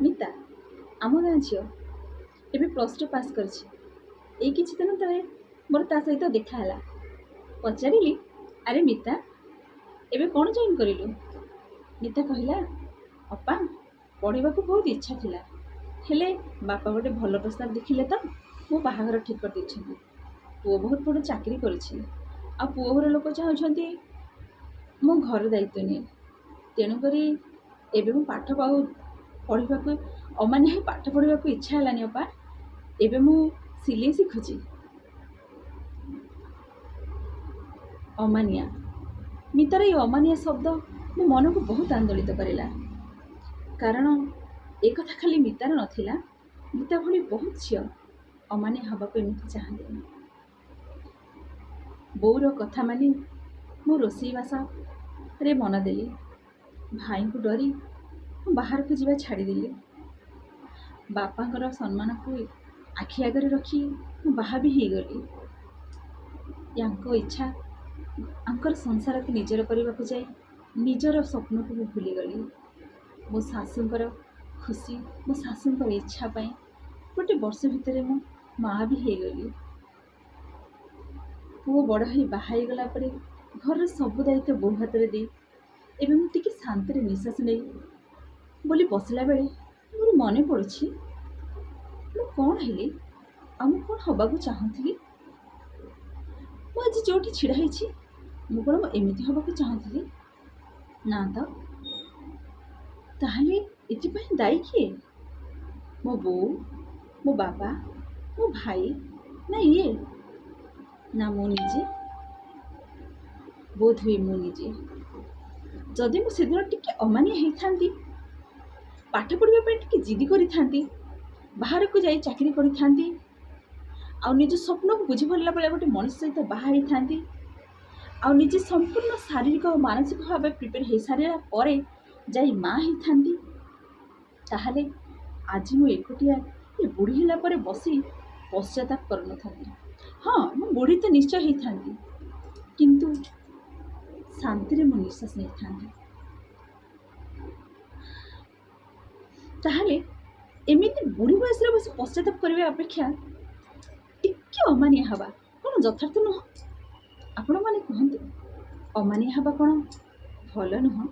ମିତା, ଆମ ଗାଁ ଝିଅ, ଏବେ +2 ପାସ୍ କରିଛି। ଏଇ କିଛି ଦିନ ତଳେ ମୋର ତା ସହିତ ଦେଖା ହେଲା। ପଚାରିଲି, ଆରେ ମିତା, ଏବେ କ'ଣ ଜଏନ୍ କରିଲୁ? ମିତା କହିଲା, ଅପା, ପଢ଼ିବାକୁ ବହୁତ ଇଚ୍ଛା ଥିଲା, ହେଲେ ବାପା ଗୋଟେ ଭଲ ପ୍ରସ୍ତାବ ଦେଖିଲେ ତ ମୋ ବାହାଘର ଠିକ୍ କରିଦେଇଛନ୍ତି। ପୁଅ ବହୁତ ବଡ଼ ଚାକିରି କରିଛି, ଆଉ ପୁଅ ଘର ଲୋକ ଚାହୁଁଛନ୍ତି ମୁଁ ଘର ଦାୟିତ୍ୱ ନିଏ। ତେଣୁକରି ଏବେ ମୁଁ ପାଠ ପାଉ ପଢ଼ିବାକୁ ଅମାନିଆ ହେଇ ପାଠ ପଢ଼ିବାକୁ ଇଚ୍ଛା ହେଲାନି ଅପା। ଏବେ ମୁଁ ସିଲେଇ ଶିଖୁଛି। ଅମାନିଆ, ମିତାର ଏଇ ଅମାନିଆ ଶବ୍ଦ ମୋ ମନକୁ ବହୁତ ଆନ୍ଦୋଳିତ କରିଲା। କାରଣ ଏକଥା ଖାଲି ମିତାର ନଥିଲା, ମିତା ଭଳି ବହୁତ ଝିଅ ଅମାନିଆ ହେବାକୁ ଏମିତି ଚାହାନ୍ତିନି। ବୋଉର କଥା ମାନି ମୁଁ ରୋଷେଇବାସରେ ମନ ଦେଲି। ଭାଇଙ୍କୁ ଡରି ମୁଁ ବାହାରକୁ ଯିବା ଛାଡ଼ିଦେଲି। ବାପାଙ୍କର ସମ୍ମାନକୁ ଆଖି ଆଗରେ ରଖି ମୁଁ ବାହା ବି ହେଇଗଲି। ୟାଙ୍କ ଇଚ୍ଛା, ୟାଙ୍କର ସଂସାରକୁ ନିଜର କରିବାକୁ ଯାଇ ନିଜର ସ୍ୱପ୍ନକୁ ମୁଁ ଭୁଲିଗଲି। ମୋ ଶାଶୁଙ୍କର ଖୁସି, ମୋ ଶାଶୁଙ୍କର ଇଚ୍ଛା ପାଇଁ ଗୋଟେ ବର୍ଷ ଭିତରେ ମୁଁ ମା' ବି ହେଇଗଲି। ପୁଅ ବଡ଼ ହେଇ ବାହା ହେଇଗଲା ପରେ ଘରର ସବୁ ଦାୟିତ୍ୱ ବୋହୂ ହାତରେ ଦେଇ ଏବେ ମୁଁ ଟିକେ ଶାନ୍ତିରେ ନିଶ୍ୱାସ ନେଇ ବୋଲି ବସିଲା ବେଳେ ମୋର ମନେ ପଡ଼ୁଛି, ମୁଁ କ'ଣ ହେଲି ଆଉ ମୁଁ କ'ଣ ହେବାକୁ ଚାହୁଁଥିଲି? ମୁଁ ଆଜି ଯେଉଁଠି ଛିଡ଼ା ହେଇଛି, ମୁଁ କ'ଣ ଏମିତି ହେବାକୁ ଚାହୁଁଥିଲି? ନା ତ। ତାହେଲେ ଏଥିପାଇଁ ଦାୟୀ କିଏ? ମୋ ବୋଉ, ମୋ ବାପା, ମୋ ଭାଇ, ନା ଇଏ, ନା ମୁଁ ନିଜେ? ବୋଧହୁଏ ମୁଁ ନିଜେ। ଯଦି ମୁଁ ସେଦିନ ଟିକେ ଅମାନିଆ ହେଇଥାନ୍ତି, ପାଠ ପଢ଼ିବା ପାଇଁ ଟିକେ ଜିଦି କରିଥାନ୍ତି, ବାହାରକୁ ଯାଇ ଚାକିରି କରିଥାନ୍ତି, ଆଉ ନିଜ ସ୍ୱପ୍ନକୁ ବୁଝିପାରିଲା ଭଳିଆ ଗୋଟେ ମଣିଷ ସହିତ ବାହା ହେଇଥାନ୍ତି, ଆଉ ନିଜେ ସମ୍ପୂର୍ଣ୍ଣ ଶାରୀରିକ ଓ ମାନସିକ ଭାବେ ପ୍ରିପେୟାର ହେଇସାରିଲା ପରେ ଯାଇ ମା ହେଇଥାନ୍ତି, ତାହେଲେ ଆଜି ମୁଁ ଏକୁଟିଆ ଏ ବୁଢ଼ୀ ହେଲା ପରେ ବସି ପଶ୍ଚାତାପ କରୁନଥାନ୍ତି। ହଁ, ମୁଁ ବୁଢ଼ୀ ତ ନିଶ୍ଚୟ ହେଇଥାନ୍ତି, କିନ୍ତୁ ଶାନ୍ତିରେ ମୁଁ ନିଶ୍ୱାସ ନେଇଥାନ୍ତି। ତାହେଲେ ଏମିତି ବୁଢ଼ୀ ବୟସରେ ବସି ପଶ୍ଚାତାପ କରିବା ଅପେକ୍ଷା ଟିକେ ଅମାନିଆ ହେବା କ'ଣ ଯଥାର୍ଥ ନୁହଁ? ଆପଣମାନେ କୁହନ୍ତୁ, ଅମାନିଆ ହେବା କ'ଣ ଭଲ ନୁହଁ?